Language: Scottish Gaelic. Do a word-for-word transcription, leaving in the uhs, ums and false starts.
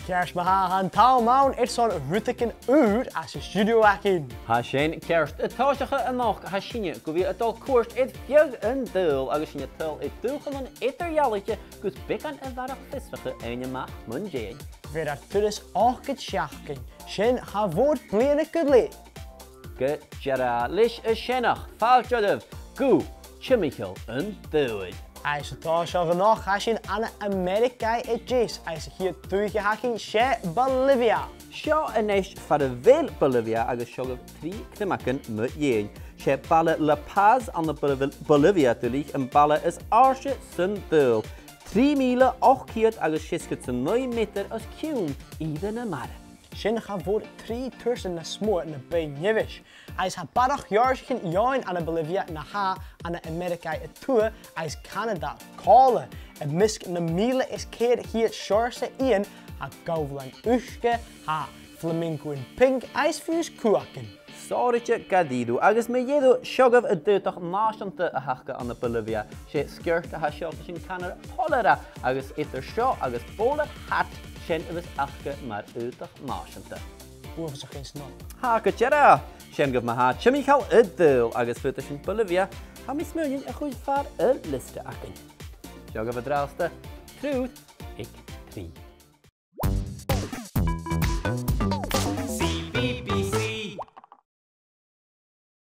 Ceart ma-thà, tha an t-àm ann airson rudeigin ùr às an stiùidio againn. Tha sin ceart. An toiseach a-nochd, tha sinne gu bhith a' dol cuairt air feadh an t-saoghail agus sinn a' tadhal air dùthchannan eadar-dhealaichte gus beagan a bharrachd fiosrachaidh fhaighinn a-mach mun deidhinn. Bheir ar turas ochdad seachdain, sin cha mhòr bliadhna gu leth. Gu dearbh, leis a sin, fàilte oirbh gu Timcheall an t-Saoghail. Agus an toiseach a-nochd, tha sinn ann an Ameireagaidh a Deas, agus a' chiad dùthaich a th' againn, 's e Bolivia. Seo a-nis far a bheil Bolivia agus seo agaibh trì criomagan mu dheidhinn. 'S e baile La Paz ann am Boliv-, Bolivia duilich am baile as àirde san t-saoghal. Trì mìle ochd ceud agus seasgad 's a naoi meatair os cionn ìre na mara. Sin cha mhòr trì tursan nas motha na buidhe-neimhis. Agus tha barrachd dheàrrsaichean eòin ann am Bolivia na tha ann an Ameireagaidh a Tuath agus Canada còmhla. Am measg nam mìle is ceithir cheud seòrsa eun, tha gobhlain-uisge, tha flamingoan pinc agus fiù 's cuacan. Sònraichte gu dearbh, agus mu dheireadh seo agaibh an t-aodach nàiseanta a th' aca ann am Bolivia. 'S e sgiort a tha seo leis an canar pollera, agus eadar seo agus bowler hat, sin a bhios aca mar aodach nàiseanta. Uabhasach snog. Tha, gu dearbh. Sin agaibh ma-thà Timcheall an t-Saoghail agus faodaidh sinn Bolivia, tha mi a' smaoineachadh, a chur far an liosta againn. Seo agaibh an-dràsta, Triùir aig Trì.